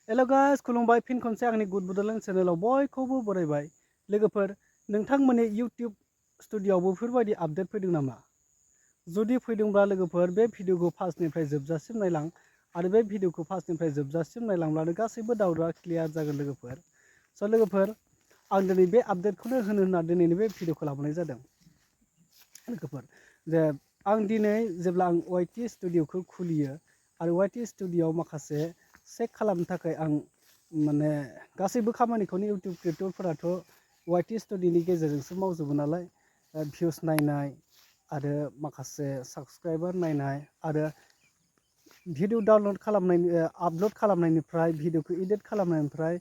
hello guys खुलुमबाय फिन खनसे आंनि गुड बडलेण्ड चेनेलाव बयखौबो बरायबाय लोगोफोर नोंथांमोननि इउटिउब स्टुडिय'आवबो बेफोरबायदि आपडेट फैदों नामा जुदि फैदोंब्ला लोगोफोर बे भिडिअखौ फार्स्टनिफ्राय जोबजासिम नायलां आरो बे भिडिअखौ फार्स्टनिफ्राय जोबजासिम नायलांब्लानो गासैबो डाउटआ क्लियार जागोन लोगोफोर स' लोगोफोर आं दिनै बे आपडेटखौनो होनो होनना दिनैनि बे भिडिअखौ लाबोनाय जादों लोगोफोर जे आं दिनै जेब्ला आं वाइटि स्टुडिय'खौ खुलियो आरो वाइटि स्टुडिय'आव माखासे चेक खालामनो थाखाय आं माने गासैबो खामानिखौनो इउटिउब क्रिएटरफोराथ' वाइटि स्टुडिय'नि गेजेरजोंसो मावजोबो नालाय भिउस नायनाय आरो माखासे साबस्क्राइबार नायनाय आरो भिडिअ डाउनलड खालामनायनि आपल'ड खालामनायनिफ्राय भिडिअखौ एडिट खालामनायनिफ्राय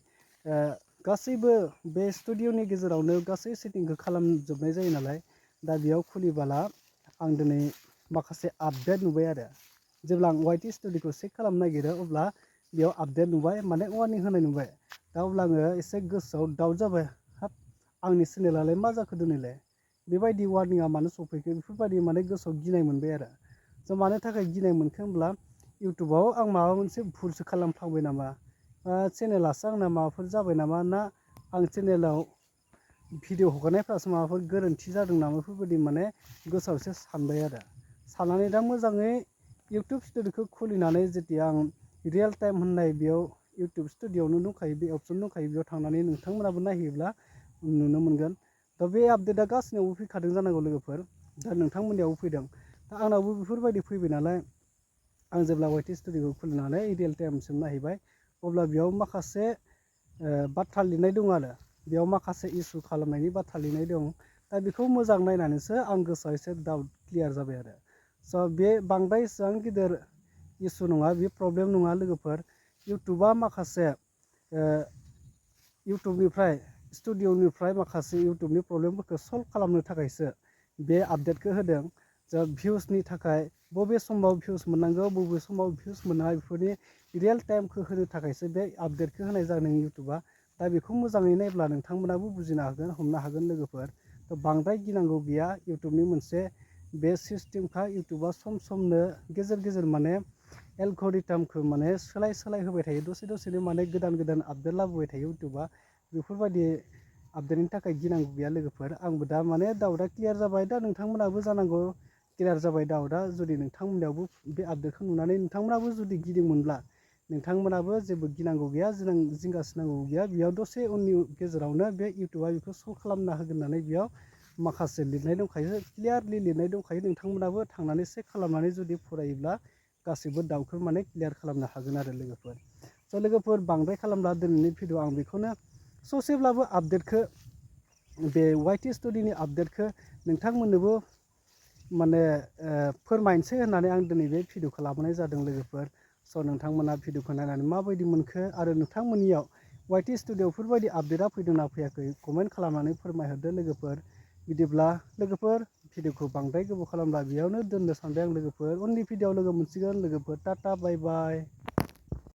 गासैबो बे स्टुडिय'नि गेजेरावनो गासै सेटिंखौ खालामजोबनाय जायो नालाय दा बेयाव खुलिबोला आं दिनै माखासे आपडेट नुबाय आरो जेब्ला आं वाइटि स्टुडिय'खौ चेक खालामनो नागिरो अब्ला बेयाव आपडेट नुबाय माने वार्निं होनाय नुबाय दा अब्ला आङो एसे गोसोआव डाउट जाबाय हाब आंनि चेनेलालाय मा जाखो दिनैलाय बेबायदि वार्निंआ मानो सफैखो बेफोरबायदि माने गोसोआव गिनाय मोनबाय आरो स' मानो थाखाय गिनाय मोनखो होनब्ला इउटुबाव आं माबा मोनसे भुलसो खालामफ्लांबाय नामा चेनेलासो आंना माबाफोर जाबाय नामा ना आं चेनेलाव भिडिअ हगारनायफ्रासो माबाफोर गोरोन्थि जादों नामा बेफोरबायदि माने गोसोआव एसे सानबाय आरो साननानै दा मोजाङै इउटुब स्टुडिय'खौ खुलिनानै जेथिया आं रियेल टाइम होननाय बेयाव इउटुब स्टुडिय'आवनो दंखायो बे अपसन दंखायो बेयाव थांनानै नोंथांमोनाबो नायहैयोब्ला नुनो मोनगोन दा बे आपडेटआ गासिनावबो फैखादों जानांगौ लोगोफोर दा नोंथांमोननियावबो फैदों दा आंनावबो बेफोरबायदि फैबाय नालाय आं जेब्ला वाइटि स्टुडिय'खौ खुलिनानै रियेल टाइमसिम नायहैबाय अब्ला बेयाव माखासे बाथ्रा लिरनाय दं आरो बेयाव माखासे इसु खालामनायनि बाथ्रा लिरनाय दं दा बेखौ मोजां नायनानैसो आं गोसोआव एसे डाउट क्लियार जाबाय आरो स' बे बांद्राय एसेबां गिदिर इसु नङा बे प्रब्लेम नङा लोगोफोर इउटुबा माखासे इउटुबनिफ्राय स्टुडिय'निफ्राय माखासे इउटुबनि प्रब्लेमफोरखौ सल्भ खालामनो थाखायसो बे आपडेटखौ होदों जा भिउसनि थाखाय बबे समाव भिउस मोननांगौ बबे समाव भिउस मोना बेफोरनि रियेल टाइमखौ होनो थाखायसो बे आपडेटखौ होनाय जादों इउटुबा दा बेखौ मोजाङै नायब्ला नोंथांमोनाबो बुजिनो हागोन हमनो हागोन लोगोफोर थ' बांद्राय गिनांगौ गैया इउटुबनि मोनसे बे सिस्टेमखा इउटुबा सम समनो गेजेर गेजेर माने एलग'रिथमखौ माने सोलाय होबाय थायो दसे दसेनो माने गोदान गोदान आपडेट लाबोबाय थायो इउटुबा बेफोरबायदि आपडेटनि थाखाय गिनांगौ गैया लोगोफोर आंबो दा माने डाउटआ क्लियार जाबाय दा नोंथांमोनाबो जानांगौ क्लियार जाबाय डाउटआ जुदि नोंथांमोननियावबो बे आपडेटखौ नुनानै नोंथांमोनाबो जुदि गिदोंमोनब्ला नोंथांमोनाबो जेबो गिनांगौ गैया जिंगासिनांगौ गैया बेयाव दसे उननि गेजेरावनो बे इउटुबा बेखौ सल्भ खालामना होगोन होननानै बेयाव माखासे लिरनाय दंखायो क्लियारलि लिरनाय दंखायो नोंथांमोनाबो थांनानै चेक खालामनानै जुदि फरायोब्ला गासैबो डाउटखौ माने क्लियार खालामनो हागोन आरो लोगोफोर स' लोगोफोर बांद्राय खालामब्ला दिनैनि भिडिअ आं बेखौनो ससेब्लाबो आपडेटखौ बे वाइटि स्टुडिय'नि आपडेटखौ नोंथांमोननोबो माने फोरमायनोसै होननानै आं दिनै बे भिडिअखौ लाबोनाय जादों लोगोफोर स' नोंथांमोना भिडिअखौ नायनानै माबायदि मोनखो आरो नोंथांमोननियाव वाइटि स्टुडिय'फोरबायदि आपडेटआ फैदों ना फैयाखै कमेन्ट खालामनानै फोरमायहरदो लोगोफोर बिदिब्ला लोगोफोर भिडिअखौ बांद्राय गोबाव खालामब्ला बेयावनो दोननो सानबाय आं लोगोफोर उननि भिडिअआव लोगो मोनसिगोन लोगोफोर टाटा बाय बाय